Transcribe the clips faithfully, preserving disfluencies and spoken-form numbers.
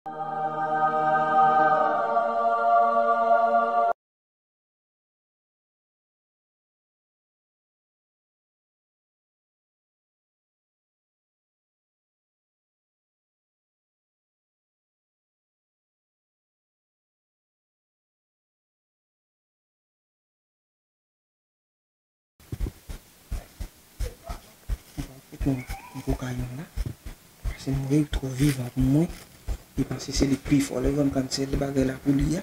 Mwen poko ka yon la. Paske m wè l twò vivan pou mwen. Li panse se li k pi fò. Lè granm kann se li bagay la pou li a.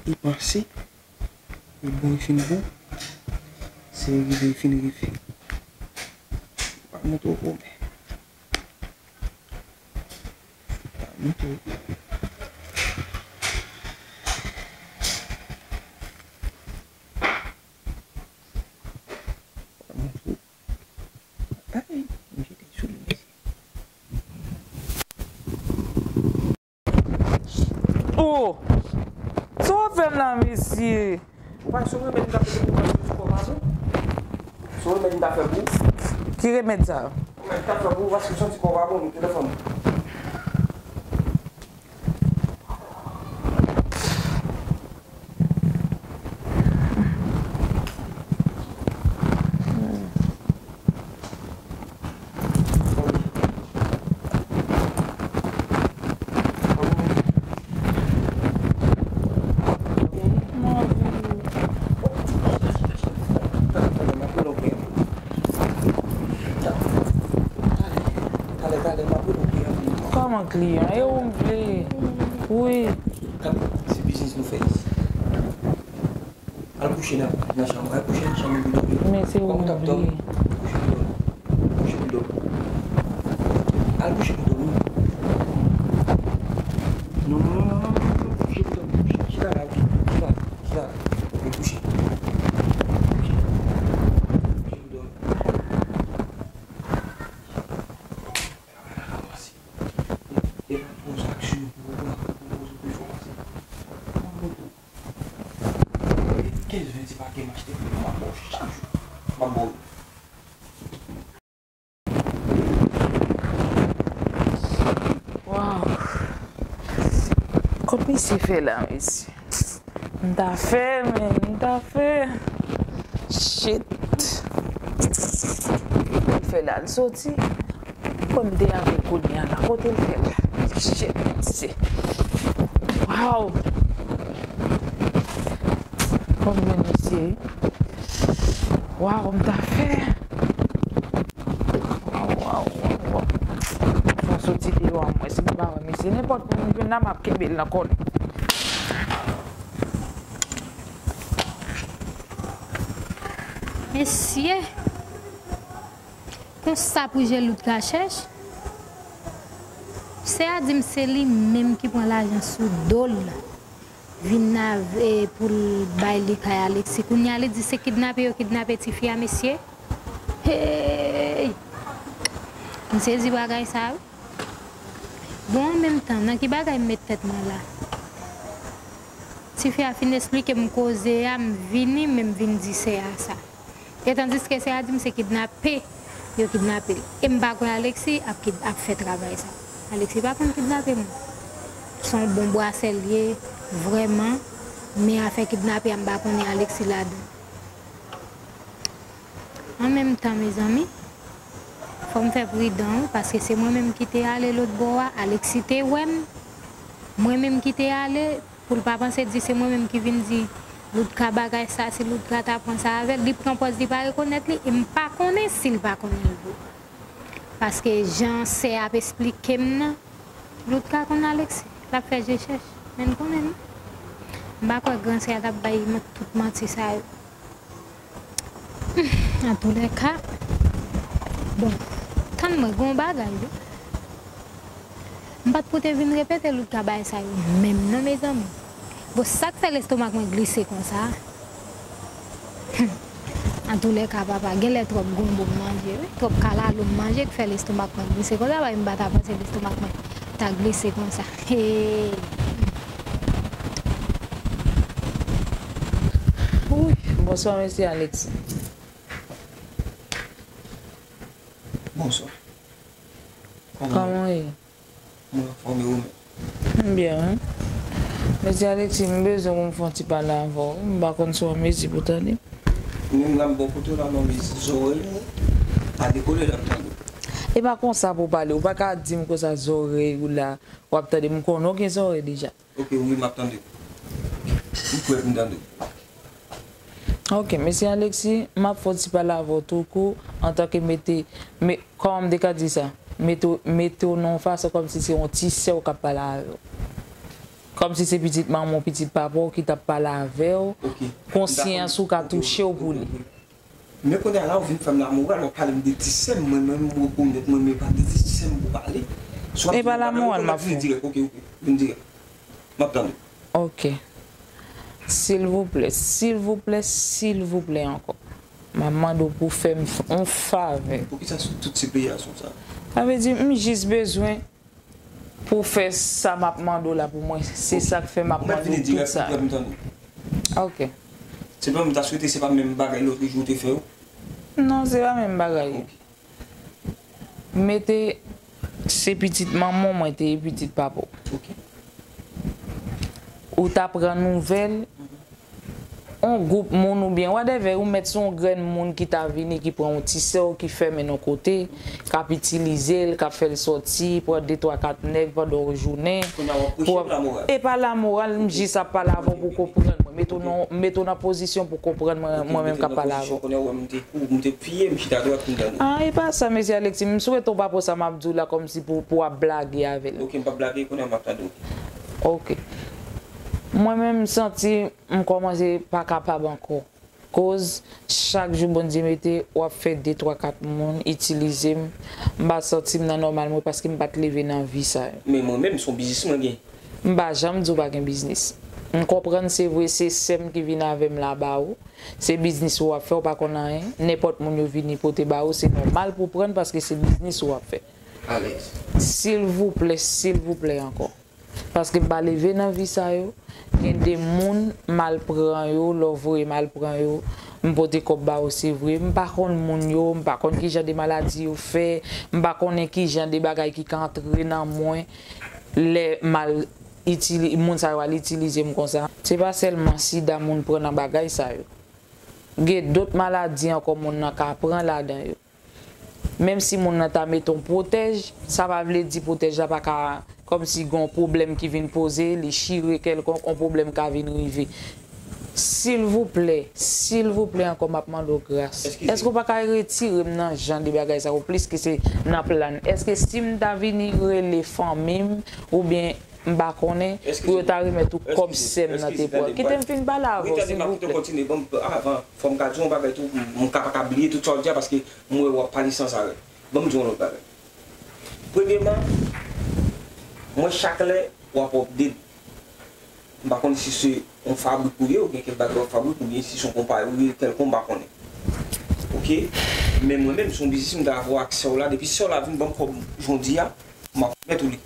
Li panse li bon, li fin bon. Se rive, li fin rive. Pa montre w pwoblèm. Pa montre w. Pa montre w. Ay, m jete sou li, mesye. Oh! Sa w ap fè m la, mesye? Ou pa, se yon remèd m ta fè pou ou, paske ti kò pa bon. Se yon remèd m ta fè pou ou. Ki remèd sa? Remèd m ta fè pou ou, paske santi kò pa bon, nou telefòn. Kòman kliyan? E ou m vle? Wi. Gade, se biznis nou fè isi. Al kouche nan, nan chanm ou. Al kouche nan chanm ou pou dòmi. Men se ou m vle. Kouche pou dòmi. Kouche pou dòmi. Al kouche pou dòmi. Non, non, non, non, non, non, kouche pou dòmi. Kouche, chita la, chita la, chita la. E kouche. Kouche. Kouche pou dòmi. E pa tranzaksyon pou ou pran, pou ou pran, pou ou fè pase. Kenz, ven ti pake m achte pou ou, m ap ba w chak jou. M ap ba w. Waw. Kot misye fè la, mesye? M ta fè, men, m ta fè. Shit. Kote l fè la, l soti? Kote m te avè l kounye a la? Kote l fè la? Shit, mesye. Waw. Konbyen misye? Waw, m ta fè. Waw, waw, waw, waw. Fò soti deyò a mwen, si m pa wè misye. Nenpòt moun m jwenn la, m ap kenbe l nan kò l. Mesye, konsa pou je Loudka chèch. Sè a di m se li menm ki pran lajan sou do l vin la, e, pou l bay li kay Alexis. Kounye a li di se kidnape yo kidnape tifi a, mesye. Hey! M sezi bagay sa wi. Bon, an menm tan, nan ki bagay m met tèt mwen la? Tifi a fin esplike m koze a, m vini, men m vin di sè a sa. E tandiske sè a di m se kidnape yo kidnape l. E m pa kwè Alexis ap kid-, ap fè travay sa. Alexis pa konn kidnape moun. Se yon bon bwasè l ye, vrèman. Men afè kidnape a, m pa konnen Alexis ladan. An menm tan, mezanmi, fò m fè pridan, wi, paske se mwen menm ki te ale lòt bò a, Alexis te wè m, mwen menm ki te ale, pou l pa panse di se mwen menm ki vin di Loudka bagay sa, si Loudka ta pran sa avè l, li pran pòz li pa rekonèt li, e m pa konnen si l pa konnen l vre. Paske jan sè a ap esplike m nan, Loudka konn Alexis, l ap fè je chèch, men l konnen m. M pa kwè gran sè a t ap bay man-, tout manti sa yo. Antoulèka, bon, tann mwen, gen yon bagay, wi. M pa t pou te vin repete Loudka bagay sa yo menm non, mezanmi. Bon, sa k fè lestomak mwen glise konsa? Antoulèka, papa, genlè twòp gonbo m manje, wi. Twòp kalalou m manje k fè lestomak mwen glise konsa, paske m pa ta panse lestomak mwen ta glise konsa. Hey! Wouy, bonswa, mesye Alexis. Bonswa. Kòman w ye? Mwen anfòm e ou menm? M byen, wi. Mesye Alexis, m bezwen pou m fè yon ti pale avè w. M pa konn si w an mezi pou tande. Menm la m bò kote w la, m an mezi. Zòrèy mwen pa dekole, l ap tande w. E pa konsa pou w pale. Ou pa ka di m konsa zòrèy ou la, w ap tande m. M konnen w gen zòrèy deja. Ok, wi, m ap tande w. M prè pou m tande w. Ok, mesye Alexis, m ap fè yon ti pale avè w tou kou, antanke mete, me, kòman m te ka di sa? Mete w, mete w nan yon fason kòmsi se yon ti sè w k ap pale avè w. Kòmsi se pitit manman w, pitit papa w ki t ap pale avè w, ok, konsyans ou ka touche w pou li. Ok, ok. Men kounye a la, ou vin fè m lamoral, w ap pale m de ti sè m, mwen menm, m rekonèt mwen, men pa de ti sè m pou pale. Si w ap di m bagay, ou konn ap vini dirèk, ok, ok, vin dirèk. M ap tande w. Ok. Silvouplè, silvouplè, silvouplè ankò. M ap mande w pou fè m f-, yon favè. Poukisa sou tout se peyi a sou sa? Sa vle di, m jis bezwen pou w fè sa m ap mande w la pou mwen. Se sa k fè m ap mande w tout sa. Ou mèt vini dirèk pou m tande w. Ok. Senpleman, m ta swete se pa menm bagay lòt jou w te fè yo. Non, se pa menm bagay. Ok. Mete se pitit manman w mwen te ye, pitit papa w. Ok. Ou ta pran nouvèl, yon gwoup moun oubyen whatever, ou mèt se yon grenn moun ki ta vini, ki pran yon ti sè w, ki fèmen nan kote, k ap itilize l, k ap fè l sòti, pran de, twa, kat nèg pandan yon jounen. Kounye a w ap preche pou lamoral. E pa lamoral, m jis ap pale avè w pou w konprann mwen. Mete w nan, mete w nan pozisyon pou w konprann mwen, mwen menm k ap pale avè w. Kounye a w wè m te kou, m te piye, m chita dwat, m tande w. Ah, e pa sa, mesye Alexis. M swete w pa pran sa m ap di w la kòmsi pou, pou w ap blage avè l. Ok, m p ap blage, kounye a m ap tande w. Ok. Mwen menm, m santi m kòmanse pa kapab ankò. Koz, chak jou Bondye mete, w ap fè de, twa, kat moun itilize m. M pa santi m nan nòmal mwen paske m pa t leve nan vi sa yo. Men mwen menm, se yon biznis mwen gen. M pa janm di w pa gen biznis. M konprann, se vre, se sè m ki vin avè m la ba ou. Se biznis ou w ap fè, ou pa konn anyen. Nenpòt moun yo vini pote ba ou, se nòmal pou w pran l paske se biznis ou w ap fè. Alèz. Silvouplè, silvouplè ankò. Paske m pa leve nan vi sa yo. Gen de moun m al pran yo, lè w voye m al pran yo, m pote kòb ba yo, se vre. M pa konn moun yo, m pa konn ki jan de maladi yo fè, m pa konnen ki jan de bagay ki ka antre nan mwen lè m al itili-, moun sa yo al itilize m konsa. Se pa sèlman sida moun pran nan bagay sa yo. Gen dòt maladi ankò moun nan ka pran ladan yo. Menm si moun nan ta mete yon pwotèj, sa pa vle di pwotèj la pa ka, kòmsi gen yon pwoblèm ki vin poze, li chire kèlkonk, yon pwoblèm ka vin rive. Silvouplè, silvouplè ankò, m ap mande w gras. Èske w pa ka retire m nan jan de bagay sa yo, pliske se nan plan? Èske si m ta vini rele fanmi m, oubyen m pa konnen, pou yo ta remèt ou kòb sè m nan te pran? Kite m fin pale avè w, silvouplè. Avan, fò m ka di w yon bagay tou, m ka pa ka bliye tout sa w di a, paske m wè w ap pale san arè. Ban m di w yon lòt bagay. Premyèman, mwen chak lè w ap update, m pa konn si se yon fabrik ou ye, oubyen kèk bagay w ap fabrik, oubyen si se yon konpayi ou ye, kèlkonk, m pa konnen. Oke? Men mwen menm, se yon biznis m ta avè w ak sè w la, depi sè w la vin ban m kòb jodi a, m ap remèt ou li.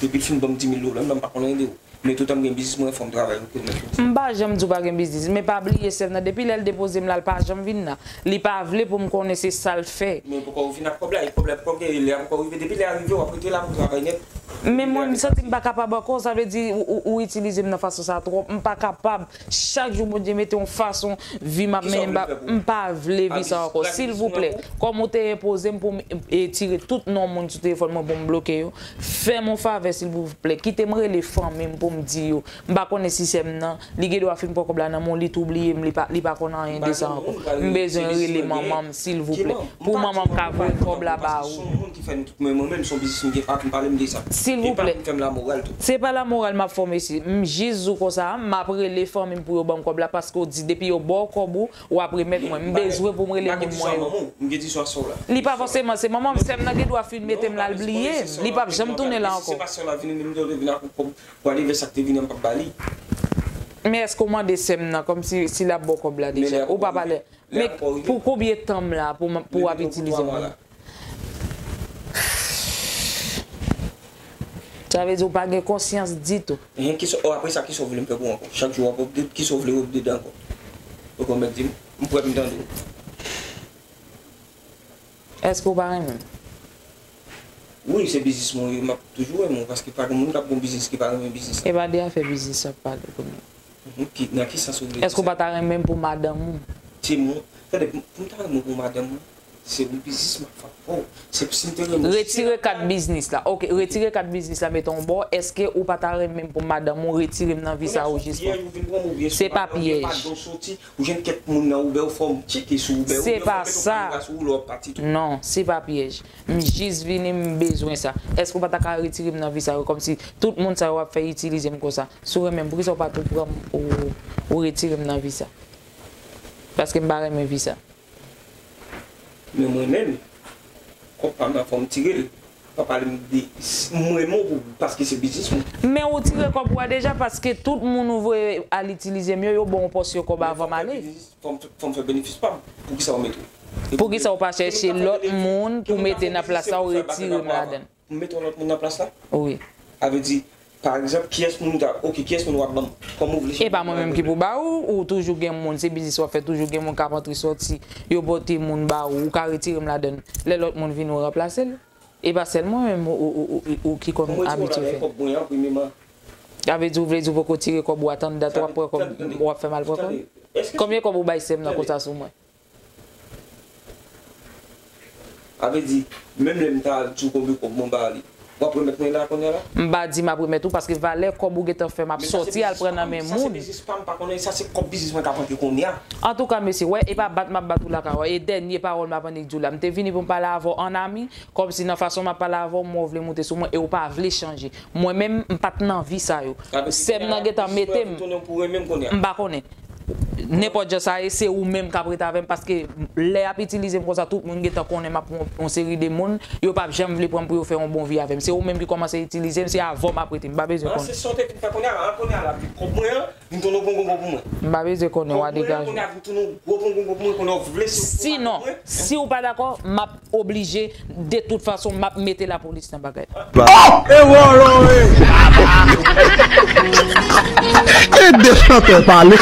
Depi l fin ban m di mil dola, m pa konn anyen de ou. Men toutan m gen biznis mwen, fò m travay pou ke l mèt soti. M pa janm di w pa gen biznis, men pa bliye sè m nan. Depi lè l depoze m la, l pa janm vin nan. Li pa vle pou m konnen se sa l fè. Men poko ou vin ak kòb la, e kòb la poko gen, lè a poko rive. Depi lè a rive, w ap rete la pou travay nèt. Men mwen, m santi m pa kapab ankò, sa vle di ou, ou, ou itilize m nan fason sa twòp. M pa kapab. Chak jou Bondye mete yon fason vi m ap mennen, m pa, m pa vle vi sa ankò. Silvouplè, kòm ou te enpoze m pou m, e, tire tout non moun sou telefòn mwen pou m bloke yo, fè m yon favè, silvouplè. Kite m rele fanmi m pou m di yo. M pa konnen si sè m nan, li gen dwa fin pran kòb la nan men w, li tou bliye m, li pa, li pa konn anyen de sa ankò. M bezwen rele manman m, silvouplè. Pou manman m ka voye kòb la ba ou. Silvouplè. Se pa lamoral m ap fè w, mesye. M jis di w konsa, m ap rele fanmi m pou yo ban m kòb la, paske w di depi yo ba w kòb ou, w ap remèt mwen. M bezwen pou m rele moun mwen yo. Li pa fòseman se manman m, sè m nan gen dwa fin mete m la, l bliye m. Li p ap janm tounen la ankò. Men èske w mande sè m nan kòmsi si l ap ba w kòb la deja? Ou pa pale. Men pou konbyen tan m la pou m, pou w ap itilize mwen? Sa vle di ou pa gen konsyans ditou. Enhen, kisa, o, apre sa, kisa w vle m fè pou ou ankò? Chak jou w ap update, kisa w vle update ankò? Ou konn mèt di m, m prè pou m tande w. Èske w pa renmen m? Wi, se biznis mwen ye, m ap toujou renmen w, paske pa gen moun k ap gen yon biznis ki pa renmen biznis la. E pa de afè biznis w ap pale kounye a. Mhm, ki, nan ki sans ou vle di sa? Èske w pa ta renmen m pou madanm ou? Se mwen, tande, pou m ta renmen w pou madanm mwen, se yon biznis m ap fè avè w. Se si m te renmen w. Retire kat biznis la. Ok, retire kat biznis la, mete yon bò. Èske ou pa ta renmen m pou madanm ou, retire m nan vi sa ou jis fè? Se pa pyèj. Ou jwenn kèk moun nan Uber, ou fè yon tcheke sou Uber, ou byen fè yon kamera sou ou lè w ap pati tou. Non, se pa pyèj. M jis vini, m bezwen sa. Èske w pa ta ka retire m nan vi sa yo? Kòmsi tout moun sa yo ap fè itilize m konsa. Si w renmen m, poukisa w pa tou pran m, ou, ou retire m nan vi sa? Paske m pa renmen vi sa. Men mwen menm, kòb pa m nan, fò m tire l. Pa pale m de, m renmen w pou, paske se biznis mwen. Men ou tire kòb ou a deja, paske tout moun ou voye al itilize m yo, yo ba w pòs yo kòb avan m ale. Fò m, fò m fè benefis pa m. Poukisa w mete w? Poukisa w pa chèche lòt moun pou mete nan plas la, ou retire m ladan l? Pou m mete yon lòt moun nan plas la? Wi. A vle di, pa egzanp, kiyès moun ta, ok, kiyès moun w ap ban m? Kòman w vle chanje? E pa mwen menm ki pou ba ou, ou toujou gen moun, se biznis w ap fè, toujou gen moun k ap antre sòti, yo pote moun ba ou, ou ka retire m ladan l. Lè lòt moun vini, ou ranplase l. E pa sèl mwen menm ou, ou, ou, ou, ou ki konn abitye fè. Sa vle di ou vle di ou poko tire kòb ou, atann dat w ap pran kòb, w ap fè mal pran kòb? Konbyen kòb ou bay sè m nan konsa sou mwen? A vle di, menm lè m ta di w konbyen kòb mwen ba li, w ap remèt mwen la kounye a la? M pa di m ap remèt ou, paske valè kòb ou gentan fè m ap sòti al pran nan men moun. Sa se biznis pa m, pa konnen, sa se kòb biznis mwen k ap antre kounye a. Antouka, mesye, wè, e pa bat m ap bat ou lakay ou. E dènye pawòl m ap annik di w la. M te vini pou m pale avè w an ami, kòmsi nan fason m ap pale avè w, m wè w vle moute sou mwen e w pa vle chanje. Mwen menm, m pa t nan vi sa yo. Sè m nan gentan mete m. M pa konnen. Nenpòt jan sa ye, se ou menm k ap ret avè m, paske lè y ap itilize m konsa, tout moun gentan konnen m ap pran yon seri de moun, yo p ap janm vle pran m pou yo fè yon bon vi avè m. Se ou menm ki kòmanse itilize m, se avè w m ap rete, m pa bezwen konnen. Se sa w te vin fè kounye a, kounye a la, kòb mwen an, vin tounen yon pongongo pou mwen. M pa bezwen konnen, w a degaje w. Kounye a vin tounen yon gwo pongongo pou mwen, kounye a w vle si w pa dakò, si w pa dakò, m ap oblije, de tout fason, m ap mete lapolis nan bagay la. Oh! E wòlò e! E de chantè pale.